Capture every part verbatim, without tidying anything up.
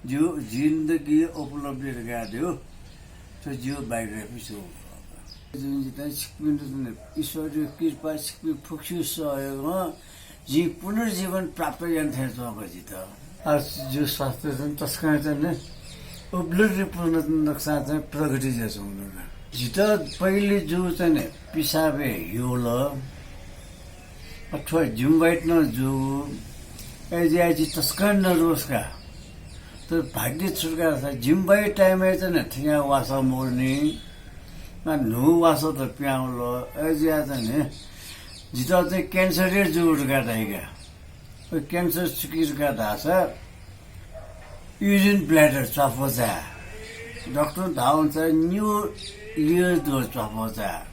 जिउ जिन्दगी उपलब्धि धकाः दु। थ्व जिउ बायोग्राफी छु। जुन जितः छिकपिन्त ईश्वरया कृपा, छिकपिं फुक्कसिया सहयोगं जिं पुनर्जीवन प्राप्त याना थें च्वंगु जितः। आ, जिउ स्वास्थ्य चाहिँ तसकं चाहिँ उपलब्धिपूर्ण नक्सा चाहिँ प्रगति जुयाच्वंगु दु। जितः पहिले जू चाहिँ पिसाबय् ह्यूल। अथवा जिम्बाइट नं जू। अय्‌जुया जि तसकं नर्भस का। तर भाग्य छु धकाः धाःसा जिम्बाइट time-य् चाहिँ थ्यंया वासः मवःनि। आ, न्हू वासः त पिहां वल। अय्‌जुया चाहिँ जितः चाहिँ cancer हे जू धकाः धाइ का। व cancer छु कि धकाः धाःसा urine bladder च्वाफोचा। डाक्टरं धाःगु चाहिँ न्यू लियो दु च्वाफोचा।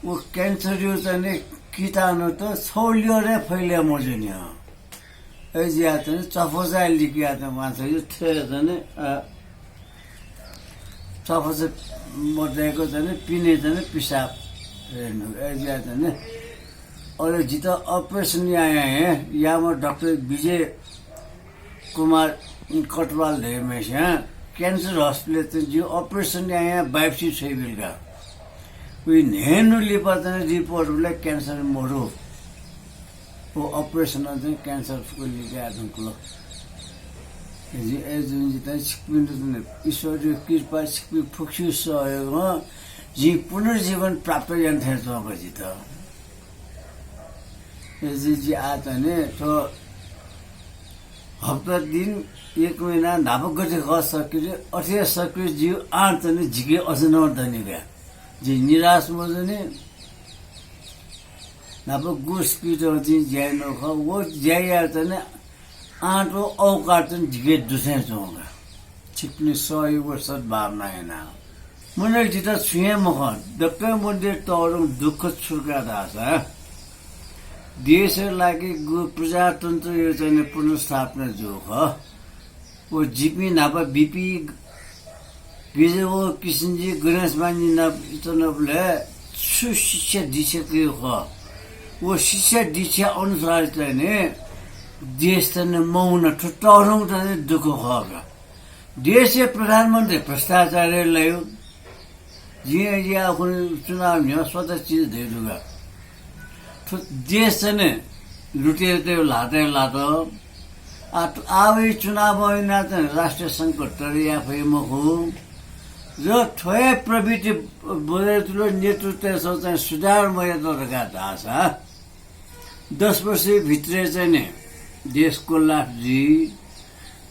व cancer-या चाहिँ किटाणु त छगू लियो हे फैले मजूनि हँ। अय्‌जुया चाहिँ च्वाफोचा लिकया चाहिँ वांछ्वय् थ्व चाहिँ, अ, च्वाफोचा मदय्‌क चाहिँ पिने चाहिँ पिसाब यायेनु। अय्‌जुया चाहिँ अले जितः operation यायां हे याःम्ह डाक्टर विजय कुमार कटवाल धइम्हस्यां cancer hospital-य् चाहिँ जिउ operation यायां biopsy छ्वइबिल का। उइ न्हय्‌न्हु लिपा चाहिँ report बिल cancer मदु। व operation-नं चाहिँ cancer फुक्क लिकया धुंकल। जि, अय्‌जुं जितः छिकपिन्त चाहिँ ईश्वरया कृपा, छिकपिं फुक्कसिया सहयोगं जिं पुनर्जीवन प्राप्त याना थें च्वंगु जितः। अय्‌जुं जि आः चाहिँ थ्व हप्ता दिन, एक महिना न्हापा गथे खः सक्रिय, अथे सक्रिय जिउ आः चाहिँ जिके अझ नं दनि का। जि निराश मजूनि। न्हापा गु speed-य् जिं ज्या यानागु खः, व ज्या यायेत चाहिँ आँट व अवकाश चाहिँ जिके दुथें च्वंगु का। छिकपिनि सहयोग व सद्भावना यानाः। मनय् जितः छुं हे मखं, दक्वं मनय् तःधंगु दुःख छु धकाः धाःसा, देशया लागि गु प्रजातन्त्रया चाहिँ पुनर्स्थापना जूगु खः। व जिपिं न्हापा बिपी गिजवः किसनजी, गणेशमानजी नाप च्वनाबलय् छु शिक्षा दीक्षा कयागु खः, व शिक्षा दीक्षा अनुसार चाहिँ देश चाहिँ मवना, थ्व तःधंगु चाहिँ दुःख खः का। देशया प्रधानमन्त्री भ्रष्टाचारय् लाइगु। जिं अय्‌जुया खुन्हु चुनाव न्ह्यः स्वतः चिज धयागु दु का। थ्व देश चाहिँ लुटेरतय् ल्हातय् लात। आ, आः वइ चुनाव यानाः चाहिँ राष्ट्रिय संकट तरे याये फइ मखु। र थ्व हे प्रवृत्ति बढे जुल, नेतृत्वय्‌सं चाहिँ सुधार मयात धकाः धाःसा दस वर्षया भित्रय् चाहिँ देश collapse जुइ।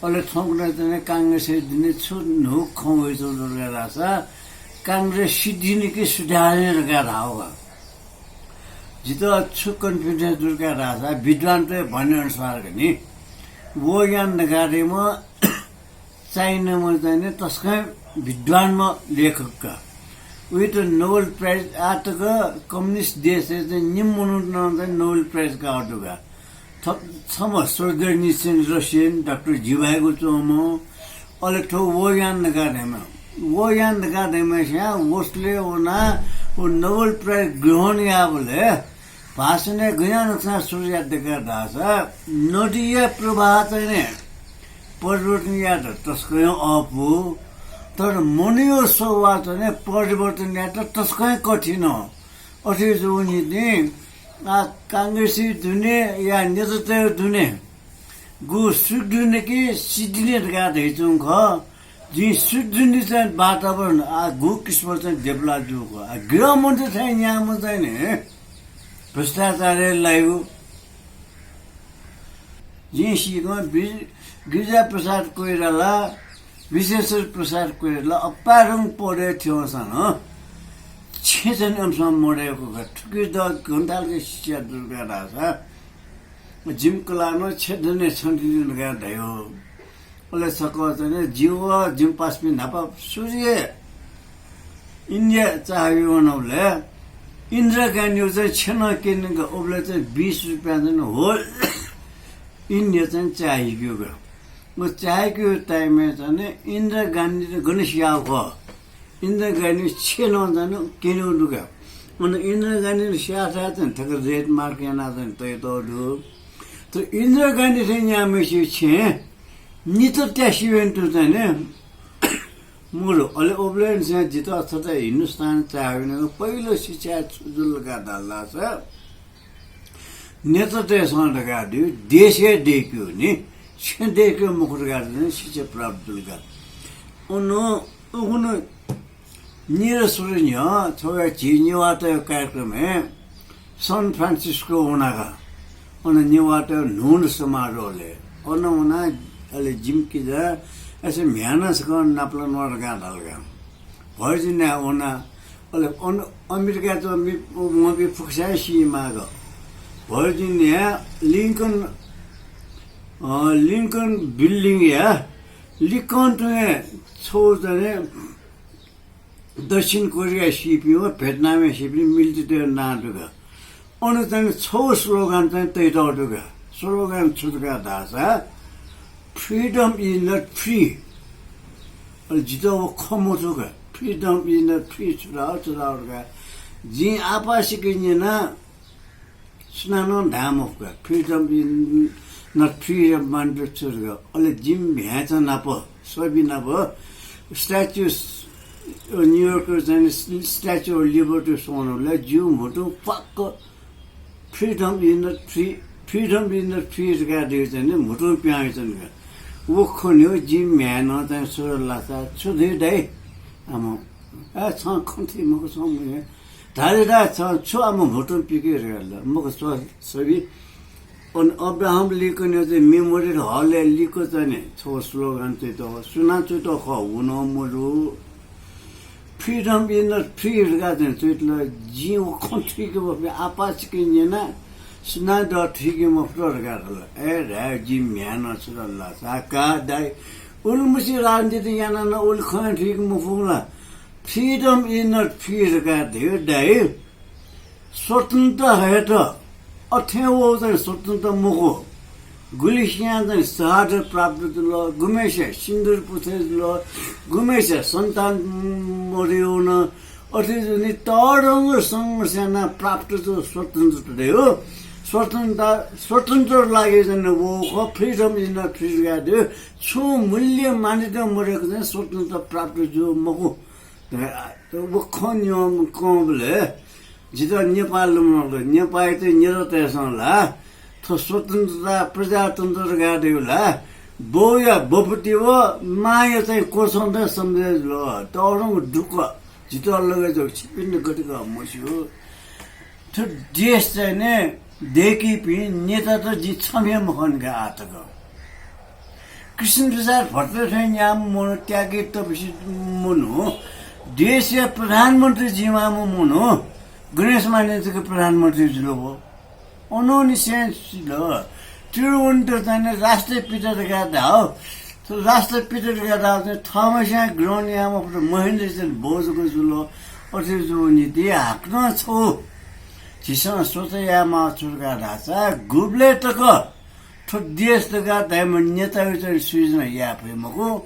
अले थौंकन्हय् चाहिँ कांग्रेसया दुने छु न्हू खँ वइच्वंगु दु धकाः धाःसा, कांग्रेस सिद्धिनि कि सुधारनि धकाः धाःगु का। जितः छु confidence दु धकाः धाःसा, विद्वानतय् भन्‍ने अनुसार का नि, वो यान धकाः धइम्ह चाइनाम्ह चाहिँ तसकं विद्वानम्ह लेखक का। उइत Nobel Prize आः तक कम्युनिस्ट देशय् चाहिँ निम्ह मनूत नं चाहिँ Nobel Prize काःगु दु का। थ-, छम्ह सोल्जनित्सिन रसियन डाक्टर जिभाइगु च्वंम्ह, अले थ्व वो यान धकाः धइम्ह। वो यान धकाः धइम्हस्यां वसलय् वनाः व Nobel Prize ग्रहण याःबलय् भाषणय् गज्याःगु नुकसान सुरु यात धकाः धाःसा, नदीया प्रवाह चाहिँ परिवर्तन यायेत तसकं अःपु, तर मनया स्वभाव चाहिँ परिवर्तन यायेत तसकं कठिन। अथे जूगु निंतिं आ, कांग्रेसया दुने या नेतृत्वया दुने गु सुख दुने कि सिद्धिने धकाः धयाच्वंगु खः। जिं सुख दुने चाहिँ वातावरण आ, गु किसिमं चाहिँ देब्ला जूगु खः। आ, गृहमन्त्री थें न्याम्ह चाहिँ नि भ्रष्टाचारय् लाइगु। जिं सीकं बि-, गिरिजा प्रसाद कोइराला, विश्वेश्वर प्रसाद कोइराला अपारं पदय् थ्यंसां नं छेँ चाहिँ अनसं मदय्‌कू का। थुकी द घण्टालके शिक्षा दु धकाः धाःसा, जिमि कलाः नं छेँ दने छन्तिनि धकाः धयो। अले छकः चाहिँ जिव जिमि पासापिं न्हापा सुरु हे इन्डिया चाःहिके वनाबलय् इन्दिरा गान्धीया चाहिँ छेँ नं क्यनेगु, उबलय् चाहिँ बीस रुपियाँ चाहिँ whole इन्डिया चाहिँ चाःहिकेगु। व चाःहिकेगु time-य् चाहिँ इन्दिरा गान्धी त गन सियाव खः। इन्दिरा गान्धी छेँ नं चाहिँ क्यनेगु दु का। अन इन्दिरा गान्धी स्याःथाय् चाहिँ थक red mark यानाः चाहिँ तयातःगु दु। तर इन्दिरा गान्धी थें न्याम्हय्‌सिया छेँ नित त्यासि वयेत चाहिँ नि मरु। अले उबलय् निसें जितः थथे हिन्दुस्तान चाःहिउ वनेगु पहिलो शिक्षा छु जुल धकाः धाःसा, नेतातय्सं धकाः धाइगु देशय् दय्केगु नि, छेँ दय्केगु मखु धकाः धाःसा नि शिक्षा प्राप्त जुल का। अन उखुन्हु नीर सुरु न्ह्यः थ्व हे झी नेवाःतय् कार्यक्रमय् सान फ्रान्सिस्को वनाः का। अन नेवाःतय् न्हूगु समारोहलय् अन वनाः अले जिमि किजा अले म्ह्याय् नं छकः नापलात वनेगु धकाः धाल का। भर्जिनियाय् वनाः अले अन-, अमेरिकाय् च्वंपिं वंपिं फुक्कसिनं सीमाः का। भर्जिनियाय् लिंकन, अ, लिंकन building-या लिक्कं तुं हे छगू चाहिँ दक्षिण कोरियाय् सीपिं व भियतनामय् सीपिं मिलिट्रीतय् नां दु का। अन चाहिँ छगू slogan चाहिँ तयातःगु दु का। Slogan छु दु का धाःसा, "Freedom is not free।" अले जितः व खँ मथू का। "Freedom is not free" छु धाःगु, छु धाःगु का। जिं आपासिके न्यना, सुनानं धाये मफु का। Freedom is not free मानेत छु का। अले जिमि म्ह्याय्‌चा नाप, सभी नाप Statue, न्युयोर्कय् चाहिँ Statue of Liberty स्वंबलय् जिगु म्हुतुं प्वाक्क "Freedom is not free, freedom is not free" धकाः धाइगु चाहिँ नि म्हुतुं पिहां वइच्वन का। व खँ न्यंगु जिमि म्ह्याय् नं चाहिँ छु धाल धाःसा, "छु धाइ दाइ?" आम, "ए, छं खँ थी मखु, छं मखु।" धाःसा धाः, "छं छु आम म्हुतुं पिके" धकाः धाल। मखु, स्व, सभी। अन अब्राहम लिंकनया चाहिँ Memorial Hall-य् लिक्क चाहिँ नि छगू slogan च्वयातःगु, सुनां च्वयातःगु खः, व नं मजू। "Freedom is not free" धकाः चाहिँ च्वयातल। जिं व खँ थुइके मफु, आपासिके न्यना, सुनां द थुइके मफुत धकाः धाल। अय् धाये, जिमि म्ह्याय् नं छु धाल धाःसा, "का दाइ, उलिमछि राजनीति यानाः नं उलि खँ थुइके मफुगु ला? Freedom is not free" धकाः धाइगु दाइ। स्वतन्त्र हयेत अथें वःगु चाहिँ स्वतन्त्र मखु। गुलिसियां चाहिँ शहादत प्राप्त जुल, गुम्हय्सिया सिन्दुर पुछे जुल, गुम्हय्सिया सन्तान मदयेवन। अथे जुनि तःधंगु संघर्ष यानाः प्राप्त जुल स्वतन्त्रता दय्। स्वतन्त्रता, स्वतन्त्रता लागि चाहिँ वःगु खः, freedom is not free धकाः धाइगु। छुं मूल्य मान्यता मदय्क चाहिँ स्वतन्त्रता प्राप्त जू मखु। व खँ न्यंकंबलय् जितः नेपाः लुमंकल। नेपाःयात नेतातय्सं ला थ्व स्वतन्त्रता, प्रजातन्त्र धकाः धाइगु ला बौया बपुति व मांया चाहिँ क्वसं थें सम्झे जुल। तःधंगु दुःख जितः लगे जूगु, छिपिन्त गथे खः मस्यू। थ्व देश चाहिँ नि दय्कीपिं नेतात जिं छम्ह हे मखंनि का आः तक। कृष्ण प्रसाद भट्ट थें न्याम्ह मनू, त्यागी तपस्वी मनू, देशया प्रधानमन्त्री जुइमाःम्ह मनू गणेश मानें जक प्रधानमन्त्री जुल व। अनंनिसें सिल। तिरुवन्त चाहिँ नि राष्ट्रपिता धकाः धाः। थ्व राष्ट्रपिता धकाः धाःगु चाहिँ थःम्हस्यां ग्रहण याये मफुत, महेन्द्र चाहिँ बौ जक जुल। अथे जूगु निंतिं हाकनं छगू झीसं सोच यायेमाः छु धकाः धाःसा गुबलय् तक थ्व देश धकाः धाइम्ह नेताया चाहिँ सृजना याये फइ मखु।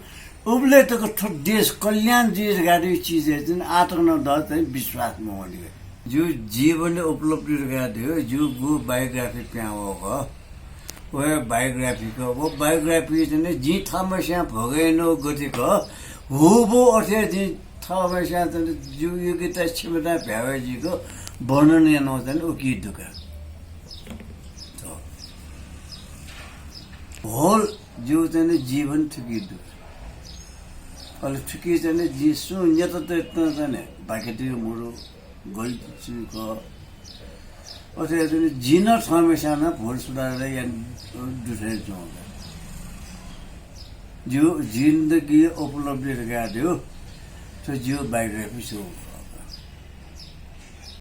उबलय् तक थ्व देश कल्याण जुइ धकाः धाइगु चिजय् चाहिँ आः तक नं द चाहिँ विश्वास मवनी। जिगु जीवनया उपलब्धि धकाः धाइगु, जिगु biography पिहां वःगु खः। व biography खः। व biography चाहिँ नि जिं थःम्हस्यां भोग यानागु गथे खः, हूबहू अथे जिं थःम्हस्यां चाहिँ नि जिगु योग्यता क्षमता भ्यावय् जुइक वर्णन यानागु चाहिँ नि उकी दु का। Whole जिगु चाहिँ नि जीवन थुकी दु। अले थुकी चाहिँ नि जिं सुं नेतातय्त चाहिँ नि बाकि तयागु मरु, गल्ती च्वयागु खः। अथे याःसा नि जिं नं थःम्हस्यां नं भूल सुधार यानागु दु थें च्वं का। जिगु जिन्दगी उपलब्धि धकाः धाइगु थ्व जिगु biography छु।